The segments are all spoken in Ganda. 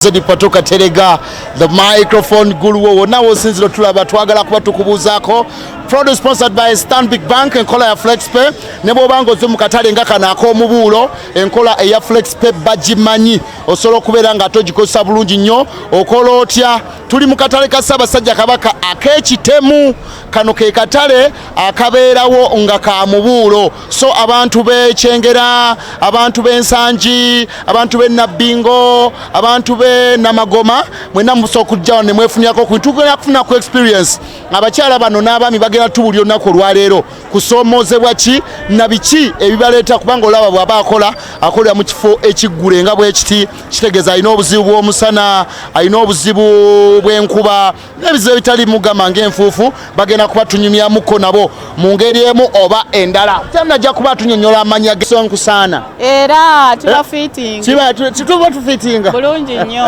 Zedi Pato Katerega, the microphone guru wonna wosinzira otulaba, twagala kuba tukubuuzaako. Product sponsored by Stanbic Bank, enkola ya FlexPay. Ne bw'oba ng'ozze mu katale nga kano ak'omubuulo, enkola eya FlexPay bagimanyi, osobola okubeera nga ate ogikozesa bulungi nnyo. Okola otya? Tuli mu katale ka Ssaabasajja Kabaka ak'Ekitemu. Kano ke katale akabeerawo nga ka mubuulo, so abantu b'Ekyengera, abantu b'Ensangi, abantu b'e Nabbingo, abantu b'e Namagoma, mwenna musobola okujja wano ne mwefunirako ku tugenda kufuna ku experience. Abakyala bano n'abaami bagenda tubuli olunaku olwaleero kusoomoozebwa ki na biki ebibaleeta, kubanga olaba bw'aba akola, akolera mu kifo ekiggule nga bwekiti, kitegeeza alina obuzibu bw'omusana, alina obuzibu bw'enkuba n'ebizibu ebitali mugamba ng'enfuufu. Bagenda kuba tunyumyamuko nabo mu ngeri emu oba endala. Tanajja kuba tunyonyola amanya gesonkusaana. Era tuba fitting. Tuba tufitinga. Bulungi nnyo.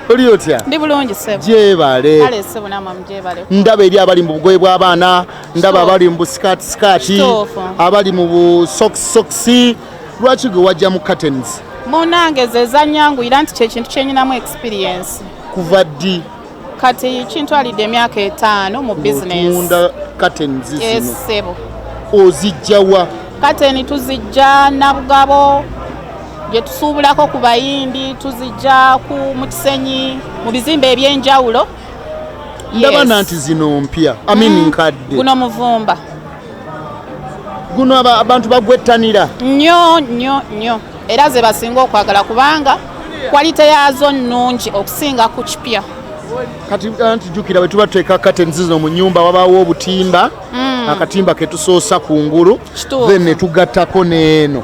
Oli otya? Ndi bulungi, ssebo. Gyebale. Kale ssebo, namwe mugyebale. Ndaba eri abali mu bugoye bw'abaana, ndaba abali mu busikaati sikaati, abali mu busokisokisi. Lwaki gwe wajja mu curtains? Munange, ze zanyanguyira nti kyekintu kyenyinamu experience. Kuva ddi? Kati kintwalidde emyaka 5 mu business. Otunda curtains zino? Ssebo. Ozijjawa? Kateni tuzijja Nabugabo gye tusuubulako ku Bayindi, tuzijja ku mu Kisenyi mu bizimbe ebyenjawulo. Ndaba Yes. nanti zino mpya, I mean nkadde. Guno muvumba. Guno abantu bagwettanira. Nnyo nnyo nnyo, era ze basinga okwagala kubanga quality yaazo nnungi okusinga ku kipya. Kati anti jjukira, bwe tuba tuteeka curtains zino mu nyumba, wabaawo obutimba, akatimba ketusoosa kungulu, then ne tugattako n'eno.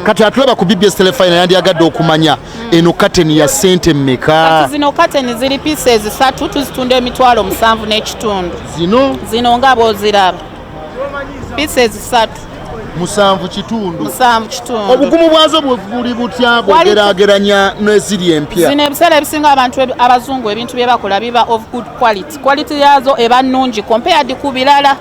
Kati atulaba ku BBS Telefina yandyagadde okumanya eno curtain ya sente mmeka? Kati zino kateni ziri pieces 3, tuzitunda 75,000. Zino? Zino nga bw'oziraba, pieces 3. 7.5? 7.5. Obugumu bwazo buli butya bwogerageranya n'eziri empya? Zino ebiseera ebisinga abantu abazungu ebintu bye bakola biba of good quality. Quality yazo eba nnungi compared ku birala.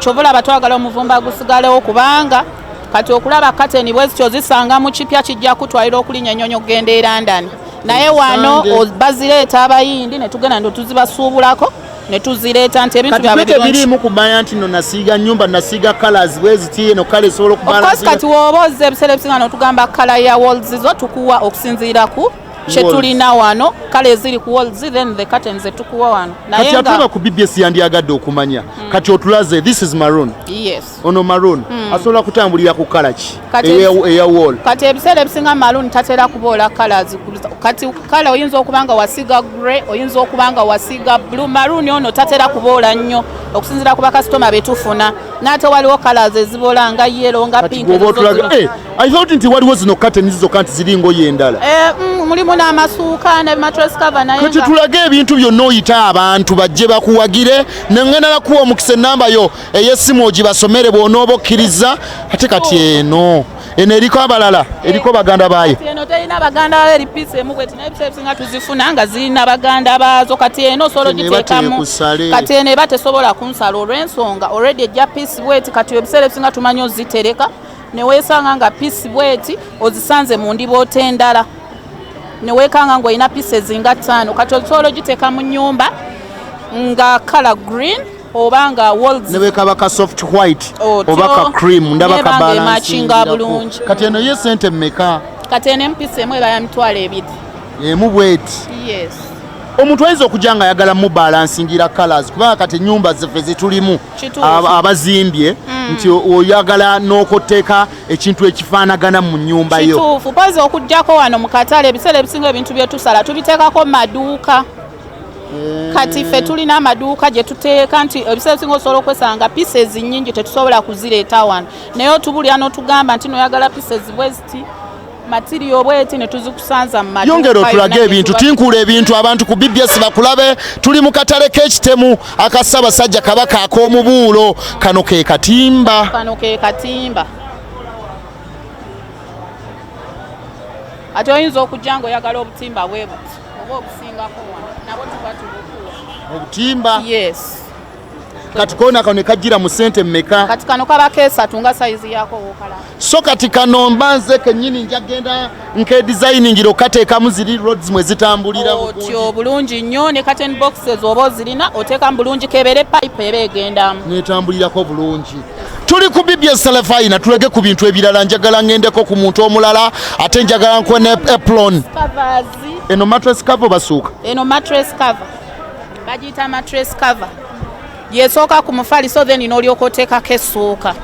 Kyova olaba twagala omuvumba gusigalewo, kubanga kati okulaba kateni bwe zityo zisanga mu kipya kijja kutwalira okulinnya ennyonyi okugenda e London, naye wano Ozisange. Bazireeta Abayindi ne tugenda ne tuzibasuubulako ne tuzireeta nti ebintu Kati byabwe kwe birungi. tebiriimu kumanya nti no nasiiga nyumba, nasiiga colors bweziti, eno kale esobola Of course. okubalansinga. Kati woba ozza ebiseera ebisinga n'otugamba colour ya walls zo, tukuwa okusinziira ku kye Walls. tulina wano, colour eziri ku walls, then the curtains zetukuwa wano. Kati Naye nga atulaba ku BBS yandyagadde okumanya, kati otulaze, this is maroon. Yes. Ono maroon asobola kutambulira ku colour ki Kati eya wall? Kati ebiseera ebisinga maroon tatera kuboola colors. Kati colour oyinza okuba nga wasiiga grey, oyinza okuba nga wasiiga blue, maroon ono tatera kuboola nnyo okusinziira ku bakasitoma betufuna. N'ate waliwo colors eziboola nga yellow, nga Kati pink. bw'oba Ezo otulaga zino. I thought nti waliwo zino curtains zokka, nti ziri ngoye endala. Mulimu n'amasuuka ne mattress cover, naye Kati nga tulage ebintu byonna, oyite abantu bajje bakuwagire, nengenda nakuwa omukisa, enamba yo ey'essimu ogibasomere bw'onooba okkiriza. Ate kati eno eriko abalala, eriko baganda baayo? Kati eno terina baganda bayo, eri piece emu bweti, naye ebiseera ebisinga tuzifuna nga zirina baganda baazo. Kati eno osobola Eno eba ogiteekamu. teekusale. Kati eno eba tesobola kunsala olw'ensonga already ejja piece bweti. Kati ebiseera ebisinga tumanyi ozitereka neweesanga nga piece bweti ozisanze mu ndiboota endala, neweekanga ng'olina pieces nga 5. Kati osobola ogiteeka mu nnyumba nga colour green oba nga walls Ne bwekaba ka soft white Otyo. oba ka cream, ndaba Neba ka nga ematchinga bulungi. Kati eno ye sente mmeka? Kati eno empiece emu eba ya 20,000. Emu bweti? Yes. Omuntu ayinza okujja nga ayagala mubalansingira colors, kubanga kati ennyumba zaffe zetulimu abazimbye nti oyagala n'okuteeka ekintu ekifaanagana mu nnyumba yo. Kituufu. Pozi okugjako wano mu katale, ebiseera ebisinga ebintu byetusala tubiteekako mu maduuka. Kati ffe tulina amaduuka gye tuteeka nti ebiseera ebisinga osobola okwesanga pieces nnyingi tetusobola kuzireeta wano, naye otubulira n'otugamba nti noyagala pieces bweziti, material bweti, ne tuzikusanza mu maduuka Yongera otulage yonna gye ebintu. tuba. Tinkula ebintu, abantu ku BBS bakulabe. Tuli mu katale k'Ekitemu aka Ssaabasajja Kabaka ak'omubuulo. Kano ke katimba? Kano ke katimba. Ate oyinza okujja nga oyagala obutimba bwe buti oba obusingako wano, nabo tuba tubukuwa. Obutimba? Yes. Kati kona kano kajjira mu sente mmeka? Kati kano kaba kesatu nga sayizi yako wokala. So kati kano mba nze kennyini njagenda nkedesigningira okateekamu ziri roads mwe zitambulira. Otyo bulungi nnyo, ne curtain boxes oba ozirina oteekamu bulungi, kebeere pipe eba egendamu. Netambulirako bulungi. Tuli ku BBS Telefina, tulege ku bintu ebirala. Njagala ngendeko ku muntu omulala, ate njagala nkuwe ne apron. Covers. Eno mattress cover basuuka? Eno mattress cover, bagiyita mattress cover, yesooka ku mufaliso, then n'olyoka oteekako essuuka.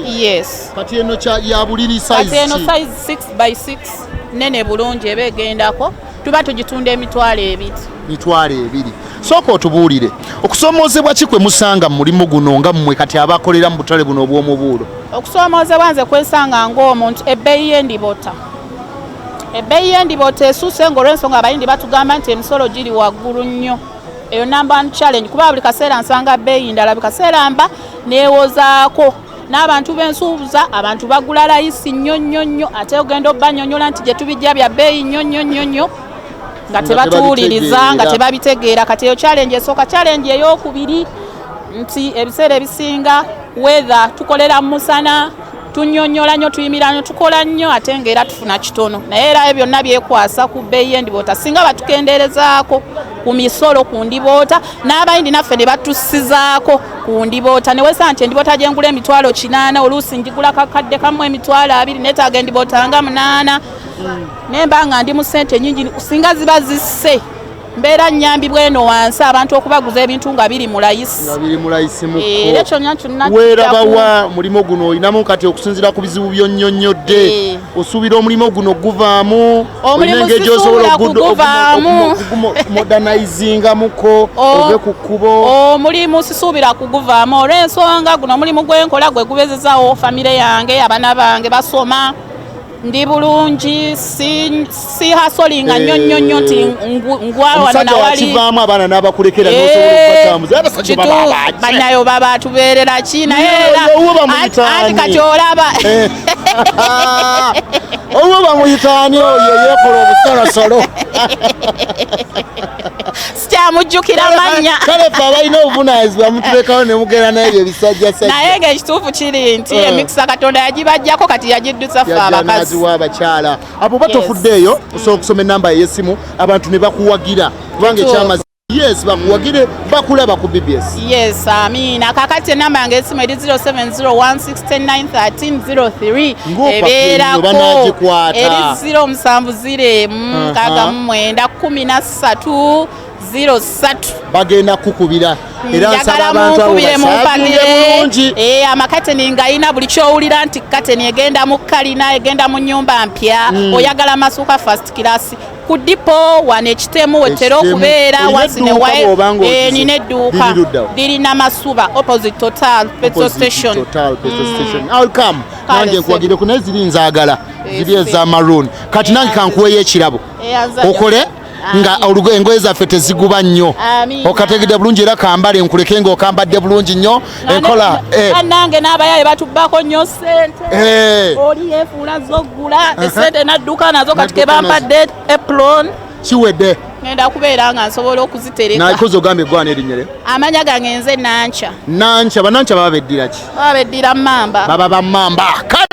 Yes. Kati eno kya ya buliri Kati size eno ki? Size 6 by 6, nene bulungi, eba egendako. Tuba tugitunda 20,000. 20,000. Sooka otubuulire, okusoomoozebwa ki kwe musanga mu mulimu guno nga mmwe kati abakolera mu butale buno obw'omubuulo? Okusoomoozebwa nze kwesanga ng'omuntu, ebbeeyi y'endibota. Ebbeeyi y'endibota esuuse ng'olw'ensonga Abayindi batugamba nti emisolo giri waggulu nnyo. Eyo number one challenge, kuba buli kaseera nsanga bbeeyi ndala, buli kaseera mba neewozaako n'abantu b'ensuubuza. Abantu bagula layisi nnyo nnyo nnyo, ate ogenda obbanyonnyola nti gye tubijja bya bbeeyi nnyo nnyo nnyo nnyo, nga tebatuwuliriza, nga tebabitegeera. Tebabitegeera. Kati eyo challenge esooka. Challenge eyokubiri nti ebiseera ebisinga weather, tukolera mu musana, tunyonyola nnyo, tuyimira nnyo, tukola nnyo, ate ng'era tufuna kitono. Naye era ebyo byonna byekwasa ku bbeeyi y'endiboota. Singa batukendeerezaako ku misolo ku ndiboota, n'Abayindi naffe ne batussizaako ku ndiboota, ne wesanga nti endiboota gyengula 800,000, oluusi njigula kakadde kamu 20,000. Neetaaga endiboota nga 8, nemba nga ndi mu ssente nyingi. Singa ziba zisse, mbeera nyambi bweno wansi abantu okubaguza ebintu nga biri mu layisi. Nga biri mu layisi. Era kyonna kyonna. Weerabawa mulimu guno olinamu kati okusinziira ku bizibu byonnyonnyodde? Osuubira omulimu guno guvaamu? Omulimu Olina engeri gy'osobola sisuubira kuguvaamu. modernizingamuko ove ku kkubo? Omulimu sisuubira kuguvaamu olw'ensonga guno omulimu gwenkola gwe gubezezaawo famire yange, abaana bange basoma, ndi bulungi, si hustlinga nnyo nnyo nnyo nti ngwa wano Omusajja nawali. wakivaamu abaana n'abakulekera n'osobola okubatambuza. Abasajja baba abaaki? Bannayo baba tubeerera ki? Naye era Oyo bamuyita anti ani? Kati olaba. Olwo bamuyitaani oyo yeekola obusolosolo? Sikyamujjukira mannya. Kale ffe abalina obuvunaanyizibwa mutulekawo ne mugenda n'ebyo ebisajjasajja. Naye ng'ekituufu kiri nti emikisa Katonda yagibajjako, kati yagiddusa ffe abakazi. Yajanaziwa abakyala abo batofuddeeyo. Osobola okusoma enamba ey'essimu abantu ne bakuwagira, kubanga ekyamazi, yes, bakuwagire, bakulaba ku BBS. Yes, amiina. Kakati enamba yange esimu eri 0701691303. Ng'opapye nnyo, banaagikwata. Eri 070 69 13 03. Bagenda kukubira era nsaba Njagala abantu abo munkubire, basaagire mumpagire. bulungi. Amakateni ngayina, buli kyowulira nti kateni egenda mu kalina, egenda mu nyumba mpya, oyagala masuuka first class, ku depot wano ekitemu wetera Ekitemu. okubeera. Olina Wansi edduuka bw'oba ng'ogize? Eh, nina edduuka. Liri ludda wa? Liri Namasuba, opposite Total petrol Opposite station. Total petrol station. I'll come. Kale, Nange nkuwagire ku, naye ziri nzaagala ziri eza maroon. Kati nange kankuweyo ekirabo okole nga engoye zaffe teziguba nnyo. Amiina. Okategedde bulungi, era kambale nkuleke ng'okambadde bulungi nnyo enkola Nange n'abayaye batubbako nnyo sente. Oli yeefuula zoggula esente nadduka nazo. Kati Nadduka nazo. kebampadde apron, Kiwedde. Ngenda kubeera nga nsobola okuzitereka. Nakoze ogamba eggwana erinnya lyo. Amanya gange nze Nankya. Nankya, banankya baba beddira ki? Baba beddira Mmamba. Baba bammamba. Kale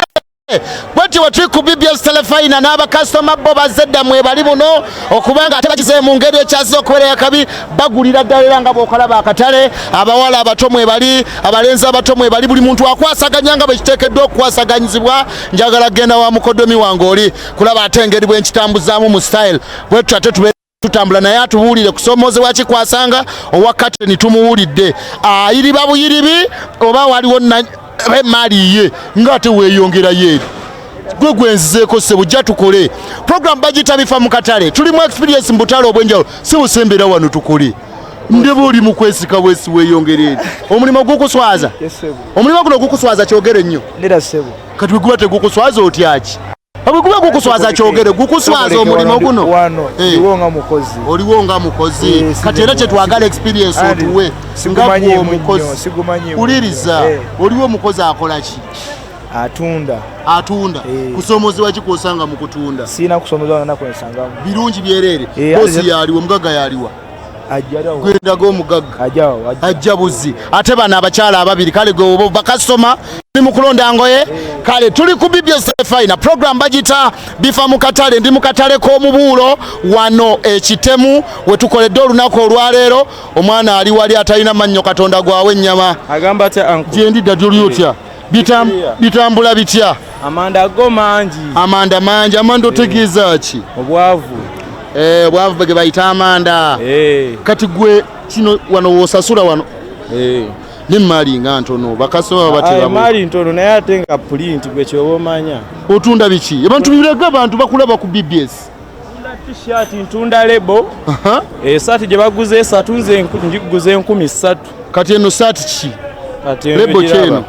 bweti wetuli ku BBS Telefina n'abakasitoma bo bazze dda, mwebali buno okubanga ate bakize mu ngeri ekyaziza okubeera yakabi, bagulira ddala. Era nga bw'okalaba akatale, abawala abato mwebali, abalenzi abato mwebali, buli muntu akwasaganya nga bwe kiteekeddwa okukwasaganyizibwa. Njagala genda wa mukodomi wange oli kulaba ate engeri bwe nkitambuzaamu mu style bwetyo, ate tube tutambula naye atubuulire kusomoozebwa kikwasanga. Owa kateni tumuwulidde, ayiriba buyiribi oba waliwo emaali ye ngaate weeyongerayo eri gwe gwenzizeeko. Ssebo, jja tukole program bagiyita Bifa mu Katale. Tulimu experience mu butale obw'enjawulo, si busembera wano tukole. Ndeba oli mu kwesika bwesi, weeyongera eri omulimu gukuswaza? Yes, ssebo. Omulimu guno gukuswaza? Kyogere nnyo. Ndera, ssebo. Kati bwe guba tegukuswaza, otyaki? Bwe guba gukuswaza, kyogere, gukuswaza omulimu guno? Wano ndiwo nga mukozi. Oliwo nga mukozi. Kati era kyetwagala experience otuwe nga gwe Sigumanyiimu nnyo, omukozi. sigumanyiimu Wuliriza, nnyo. Oliwo omukozi akola ki? Atunda. Atunda. Kusoomozebwa ki kwosanga mu kutunda? Sirina kusomezebwa nga nakwensangamu. Birungi byereere? Bosi yaliwa? Omugaga yaliwa? Gwendaga omugagga ajja buzi. Ate bano abakyala ababiri, kale gwe bakasitoma ndi mu kulonda ngoye. Kale tuli ku BBS Fina program, bagita Bifa mu Katale. Ndi mu katale k'omubuulo wano ekitemu we tukoledde olunaku olwaleero. Omwana ali wali atalina mannyo, Katonda gwawe ennyama. Agamba atya, uncle? Gyendidda, gyoli otya? Bitambula bitya? Amanda go mangi. Amanda mangi. Amanda otegeeza ki? Obwavu. Eh, obwavu bwe bayita amanda. Kati gwe kino wano wosasula wano nemaali nga ntono, bakasoma batera. Emaali ntono, naye ate nga print gwe kyoba omanya. Otunda biki? Abantu bibirage, abantu bakulaba ku BBS. T-shirt ntunda label. Esaati gye baguza esatu, nze njiguza 3000. Kati eno saati ki? Kati eno Label giraba. kyeno?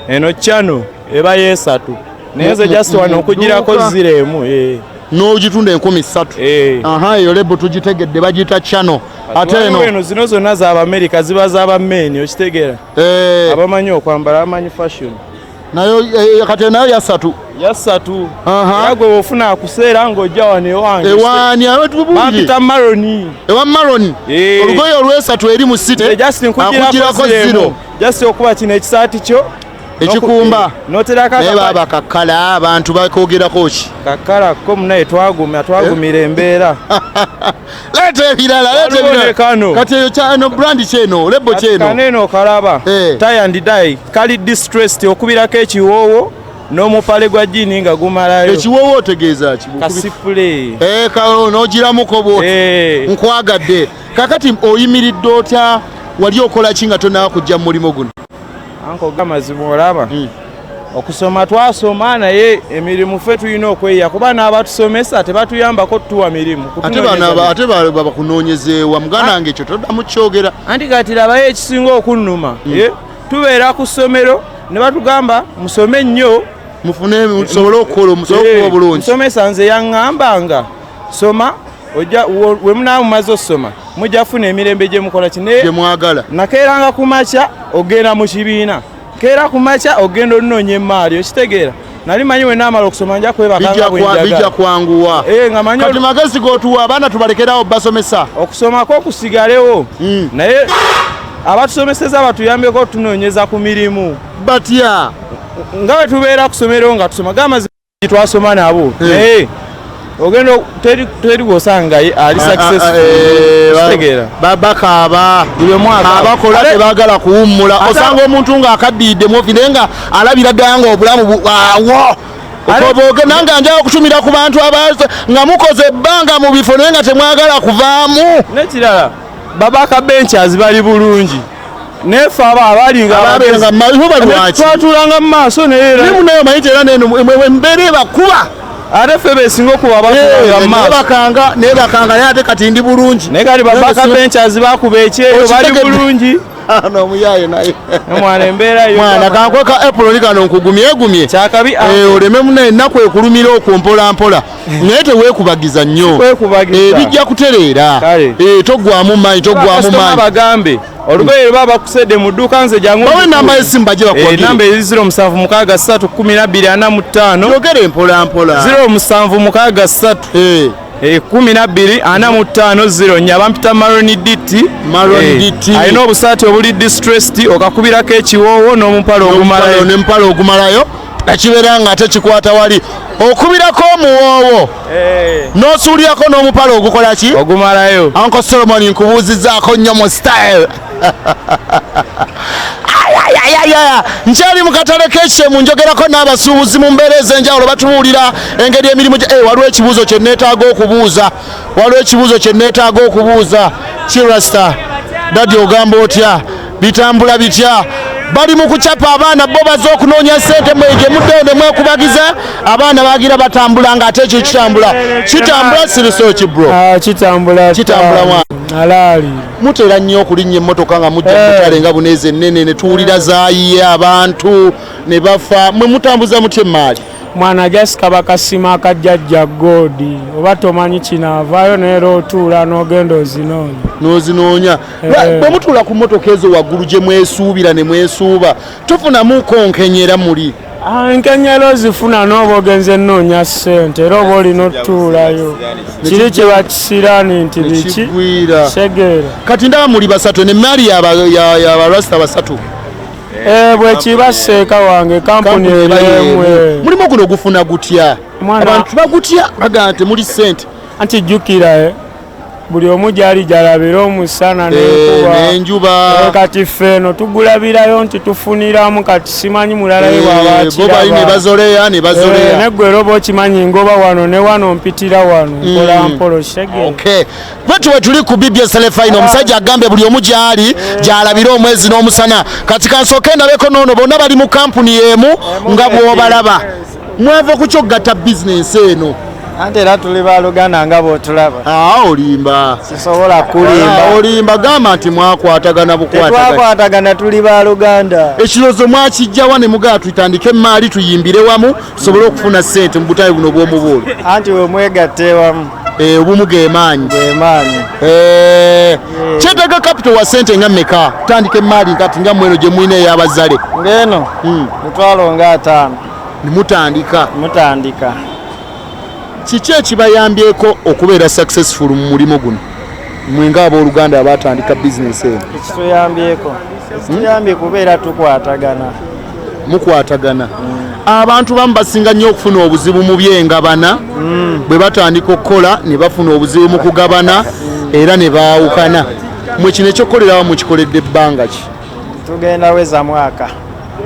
Eno kyano eba yesatu, naye nze just wano mu okugirako dduuka. ziro emu, eh. N'ogitunda 3000? Eh. Aha, eyo label tugitegedde, bagiyita chano. Ate Waliwo eno? Eno zino zonna z'Abamerika, ziba z'abameeni, okitegeera? Abamanyi okwambala, abamanyi fashion. Nayo kati nayo yasatu? Yasatu. Aha. Era gwe bwofuna akuseera ng'ojja wano ewange. Ewaani abantu? Bampita Maroni. Ewa Maroni. Olugoye olwesatu eri mu site. Just nkugirako akugirako ziro ziro. emu. Just okuba kino ekisaati kyo Ekikumba. Noterako. Naye baaba kakkala, abantu bakogerako ki? Kakkala ko munaye, twagumya, twagumira embeera. Leeta ebirala, leeta Waliwo ebirala. ne kano. Kati eyo eno brand kyeno, label kyeno? Kano eno okalaba? Tie and dye, kali distressed, okubirako ekiwoowo n'omupale gwa jean nga gumalayo. Ekiwoowo otegeeza ki? Kasipule. Eh, n'ogiramuko bwoti. Nkwagadde. Kakati oyimiridde otya? Wali okola ki nga tonaba kujja mu mulimu guno? Uncle, gamazima olaba, okusoma twasoma, naye emirimu ffe tulina okweyiya, kuba n'abatusomesa tebatuyambako tutuwa mirimu. Ate bano ate bakunoonyezeewa, muganda wange, ekyo toddamu kyogera. Anti kati labayo ekisinga okunnuma. Tubeera ku ssomero ne batugamba musome nnyo, mufune, musobole okukola, musobole okuba obulungi. Musomesa nze yaŋŋambanga soma, ojja we munaba mumaze osoma mujja funa emirembe gye mukola ki naye gye mwagala. Nakeeranga ku makya ogenda mu kibiina, keera ku makya ogenda onoonya emaali, okitegeera? Nali manyi we naamala okusoma nja kwebakanga Bijja bwe bijja njagala. kwanguwa. Nga manyi Kati magezi gotuwa, abaana tubalekerawo basomesa? Okusomako kusigalewo, naye abatusomeseza batuyambeko tunoonyeza ku mirimu. Batya? Nga bwe tubeera ku ssomero nga tusoma, gamazi twasoma nabo, naye ogenda teri gwosanga ali successful, okitegeera? Bakaaba. Buli omu akaaba. Abakola tebaagala kuwummula. Osanga omuntu ng'akaddiidde mu ofi, naye nga alabira ddala nga obulamu awo. Okoboge nange njagala okutumira ku bantu nga mukoze ebbanga mu bifo naye nga temwagala kuvaamu. Nekirala, babaka benchers bali bulungi, naye ffe abo abalinga Ababeeranga mu maaso, bo balwaki? Twatuulanga mu maaso, naye era Naye munaye omanyi nti era neno embeera ebakuba. Ate ffe besinga okuba abatulanga mu maaso. Nebakanga, nebakanga, naye ate kati ndi bulungi. Naye kati babaka benchers bakuba ekyeyo, bali Okitegedde? bulungi. Ano omuyaye naye. Mwana, embeera yo. Mwana, kankweka apron kano nkugumyegumye. Kyakabi. Eh, oleme muna ennaku ekulumira okwo mpola mpola, naye teweekubagiza nnyo. Kwekubagiza. Bijja kutereera. Kale. Toggwamu maanyi, toggwamu Bakasitoma maanyi. bagambe olugoye lwe baba bakusedde mu dduuka, nze jangu. Bawe enamba y'essimu bajje bakuwagire. Namba eri 0763 12 45. Yogere mpola mpola. 0763 12 45 04. Bampita Maroni DT. Maron DT. Alina obusaati obuli distressed, okakubirako ekiwoowo n'omupala ogumalayo. N'empala ogumalayo, ekibeera nga ate kikwata wali okubirako omuwoowo n'osuulirako n'omupala ogukola ki? Ogumalayo. Uncle Solomon, nkubuuzizaako nnyo mu style. Ayayayaya, nkyali mu katale k'ekitemu, njogerako n'abasuubuzi mu mbeera ez'enjawulo, batubuulira engeri emirimu waliwo ekibuuzo kye neetaaga okubuuza, waliwo ekibuuzo kye neetaaga okubuuza. Kirasta daddy, ogamba otya? Bitambula bitya? Bali mu kucapa, abaana bo baze okunoonya ssente, mwege muddeyo ne mwekubagiza. Abaana bagira batambula ng'ate ekyo kitambula, kitambula sirisoki bro. Ah, kitambula. Kitambula mwana. Alaali. Mutera nnyo okulinnya emmotoka nga mujja Eh. mutale nga buneezi ennene, ne tuwulira zaayiye abantu ne bafa. Mwe mutambuza mutya emaali? Mwana, jasika bakasima akajjajja godi, oba tomanyi kinaavaayo, neera otuula n'ogenda ozinoonya. N'ozinoonya. Eh. Bwe mutuula ku mmotoka ezo waggulu gye mwesuubira ne mwesuuba, tufunamuko nkenyera muli? Ah, enkenyera ozifuna n'oba ogenze nnoonya ssente era oba olina otutuulayo kiri kye bakisiraani nti biki segeera. Kati ndaba muli basatu nemaali yabarasta basatu. Eh, bwekiba seeka wange kampuni eri emu. Mulimu guno gufuna gutya? Abantu bagutya bagamba temuli ssente. Anti jjukira eh, buli omu gyali gyalabira omusana n'enkuba n'enjuba. Kati ffe eno tugulabirayo nti tufuniramu, kati simanyi mulala ye bw'aba bo bali ne bazoleya ne bazoleya. Neggwe era oba okimanyi ngoba wano ne wano mpitira wano mpola mpola okitegeera. Okay. Bwetu bwe tuli ku BBS Telefine, omusajja agambye buli omu gyali gyalabira omwezi n'omusana. Kati kansooke ndabeko noono bonna bali mu kampuni y'emu nga bw'obalaba. Mwava ku kyokugatta bizinensi eno? Anti era tuli baluganda nga bw'otulaba. Aa, olimba. Sisobola kulimba. Olimba, gamba nti mwakwatagana bukwatagana. Tetwakwatagana, tuli baluganda. Ekirowoozo mwakijjawa ne mugamba tutandike emaali tuyimbire wamu tusobole okufuna ssente mu butale buno obw'omubuulo? Anti we mwegatta ewamu. Obumu ge maanyi. Ge maanyi. Kyetaaga capital wa ssente nga mmeka tutandika emaali kati nga mweno gye mulina ey'abazale? Ng'eno mitwalo nga 50. Mutandika. Mutandika. Kiki ekibayambyeko okubeera successful mu mulimu guno mwe ng'abooluganda abatandika bizinesi eno? Ekituyambyeko, ekituyambye kubeera tukwatagana. Mukwatagana. Abantu bamu basinga nnyo okufuna obuzibu mu byengabana bwe batandika okukola, ne bafuna obuzibu mu kugabana era ne baawukana. Mwe kino ekyokukolerawo mukikoledde ebbanga ki? Tugenda weza mwaka.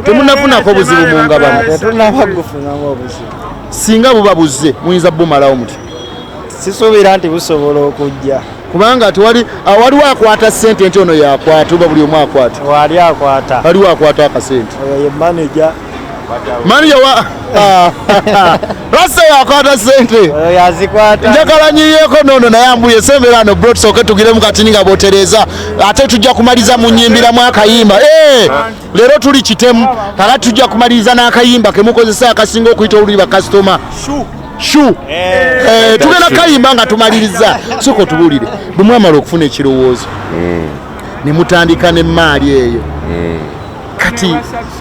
Temunnafunako buzibu mu ngabana? Tetunnaba kugufunamu obuzibu. Singa buba buzze muyinza bumalawo muti? Sisuubira nti busobola okujja. Kubanga tewali waliwo akwata ssente nti ono yakwata oba buli omu akwata? Wali akwata. Waliwo akwata akasente. Oyo ye manager. Manager wa Rasta yakwata ssente. Oyo yazikwata. Njagala nyiyeeko noono naye ambuye sembera ano bro, tusooke tugiremu katini nga bw'otereeza ate tujja kumaliza mu nyimbiramu akayimba. Leero tuli kitemu kakati tujja kumaliriza n'akayimba ke mukozesa akasinga okuyita oluli bakasitoma. Shu. Tugenda kayimba nga tumaliriza. Sooka otubuulire bwe mwamala okufuna ekirowoozo ne mutandika n'emmaali eyo, kati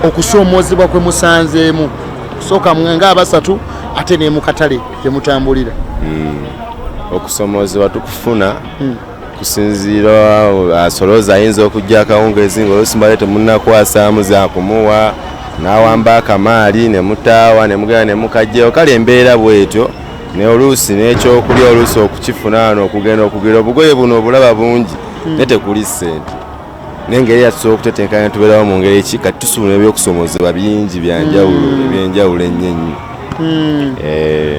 okusoomoozebwa kwe musanzeemu kusooka mwe nga abasatu ate ne mu katale gye mutambulira? Okusomoozebwa tukufuna kusinziira asolooza ayinza okujja akawungeezi ng'oluusi mbadde temunnakwasaamu za kumuwa, n'awamba akamaali ne mutaawa ne mugenda ne mukajjayo. Kale embeera bw'etyo, ne oluusi n'ekyokulya oluusi okukifuna wano okugenda okugera obugoye buno obulaba bungi naye tekuli ssente, n'engeri era tusobola okutetenkanya ne tubeerawo mu ngeri ki. Kati tusobola ebyokusomoozebwa bingi byanjawulo ebyenjawulo ennyo ennyo.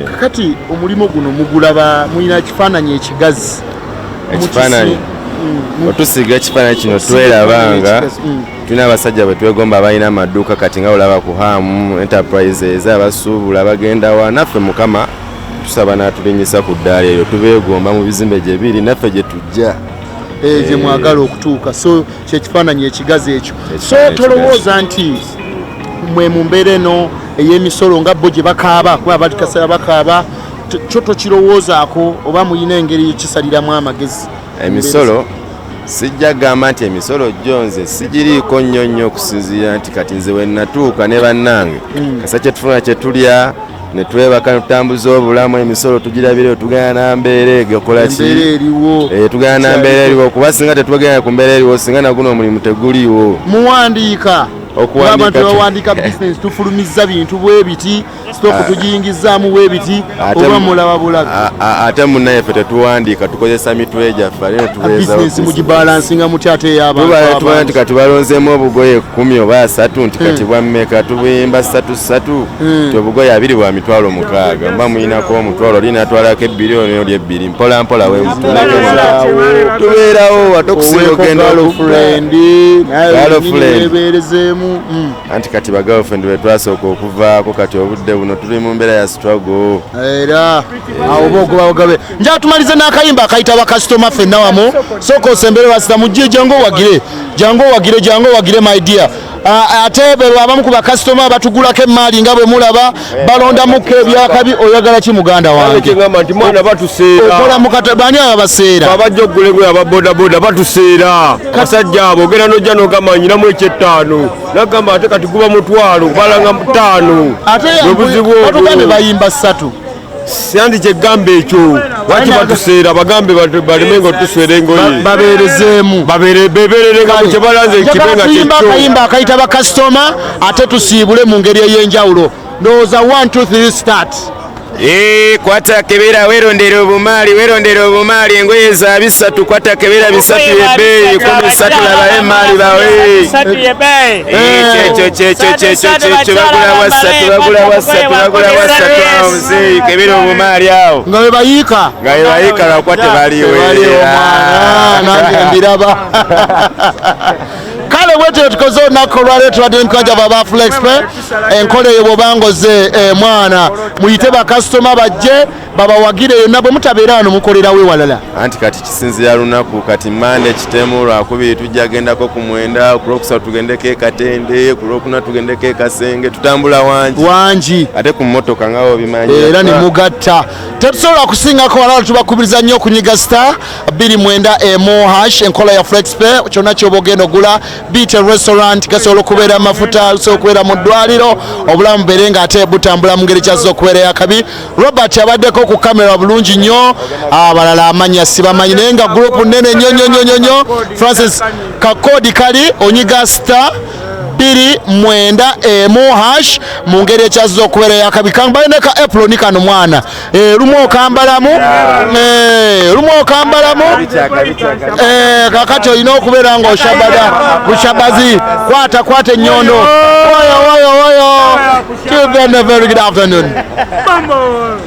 Kakati omulimu guno mugulaba mulina ekifaananyi ekigazi? Ekifaananyi otusiiga ekifaananyi kino tweraba nga tulina abasajja bwe twegomba abalina amaduuka kati nga olaba ku Ham Enterprises, abasuubula bagenda wa naffe. Mukama tusaba n'atulinyisa ku ddaala eryo, tubeegomba mu bizimbe gye biri naffe gye tujja. Gye mwagala okutuuka. So kyekifaananyi ekigazi ekyo. So Ekifaananyi. Tolowooza nti mwe mu mbeera eno ey'emisolo nga bo gye bakaaba, kuba balikasera bakaaba, kyo tokirowoozaako oba muyina engeri ekisaliramu amagezi? Emisolo sijja kugamba nti emisolo gyo nze sigiriiko nnyo nnyo, okusinziira nti kati nze we natuuka ne bannange kasa kyetufuna kyetulya ne twebaka ne tutambuza obulamu. Emisolo tugirabire, tugenda na mbeera egekola ki? Embeera eriwo. Eh, tugenda na mbeera eriwo, kuba singa tetwegenda ku mbeera eriwo singa naguno omulimu teguliiwo. Muwandiika? Okuwandiika Abantu bawandiika bizinesi, tufulumizza bintu bwe biti, stock tugiyingizaamu bwe biti, oba mulaba bulabi? Ate munnaye ffe tetuwandiika, tukozesa mitwe gyaffe ate ne tubeezawo. Bizinesi mugibalansinga mutya ate ey'abantu Tubala tubala abangi? nti kati balonzeemu obugoye 10 oba 30, nti kati bwammeka? Tubuyimba ssatu ssatu, nti obugoye 20 bwa 60,000, mba muyinako omutwalo, oli natwalako ebbiri, oli oli ebbiri, mpola mpola we tubeerawo ate okusinga Oweeko ogenda girlfriend naye Girlfriend. webeerezeemu. Anti kati ba girlfriend bwe twasooka okuvaako, kati obudde buno tuli mu mbeera ya struggle. Era awo oba ogobagobe. Njala tumalize n'akayimba akayita bakasitoma ffenna wamu. Sooka osembere basita mujje, jangu owagire, jangu owagire, jangu owagire my dear. Ate be abamu ku bakasitoma batugulako emaali nga bwe mulaba balondamuko ebyakabi. Oyagala ki, muganda wange? Kyengamba nti mwana batuseera. Okola mukata bani abo abaseera? Abajja okugula engoye, aba bodaboda batuseera. Abasajja abo ogenda nojja nogamba nyinamu ekyetaano, nagamba ate kati guba 500, balanga 5. Ate Bwe buzibu obwo. batugambye bayimba ssatu. Sandi kyegamba ekyo, lwaki batuseera? Bagambe baleme nga otuswera engoye. Babeerezeemu. Bebeererenga mu kyebalanze kibe Njagala nga tuyimba kyekyo. akayimba akayita bakasitoma, ate tusiibule mu ngeri ey'enjawulo. Ndowooza 1 2 3 start. Eh, kwata kebera, werondera obumaali, werondera obumaali, engoye za 300, kwata kebera, 300 yebbeeyi, 13, labayo emaali bawe. Eh, kyekyo kyekyo kyekyo kyekyo, bagula bwa 3, bagula bwa 3, bagula bwa 3 awo muzeeyi, kebera obumaali awo. Nga bwe bayiika. Nga bwe bayiika, lwakuba tebaliwo. Tebaliwo, mwana nange mbiraba. Kale bwetyo tukoze olunaku olwaleero, tubadde nemikono gyaffe aba Flexpay. Enkola eyo bw'obanga ozze, mwana muyite bakasitoma bajje babawagire yonna. Bwe mutabeera wano, mukolerawo ewalala? Anti kati kisinzira lunaku. Kati Mande Kitemu, Lwakubiri tujja gendako ku 9, ku Lwokusatu tugendeko e Katende, ku Lwokuna tugendeko e Kasenge. Tutambula wangi. Wangi. Ate ku mmotoka nga obimanyi. Era ne mugatta tetusobola kusingako walala. Tubakubiriza nnyo okunyiga star 291 hash, enkola ya Flexpay. Kyonna kyoba ogenda ogula, beat restaurant, gasobola okubeera amafuta, gasobola okubeera mu ddwaliro, obulamu bubeere nga ate butambula mu ngeri kyazza okubeera yakabi. Robert abaddeko ku kamera bulungi nnyo. Abalala amanya sibamanyi, naye nga group nene nnyo nnyo nnyo nnyo nnyo. Francis, kakodi kali onyiga star 291 hash mu ngeri ekyazza okubeera yakabi. Kambalina ka apron kano, mwana. Lumu okambalamu, lumu okambalamu. Kakati olina okubeera nga oshabada bushabazi. Kwata kwata ennyondo. Woyo woyo woyo. Till then, a very good afternoon. Bambo.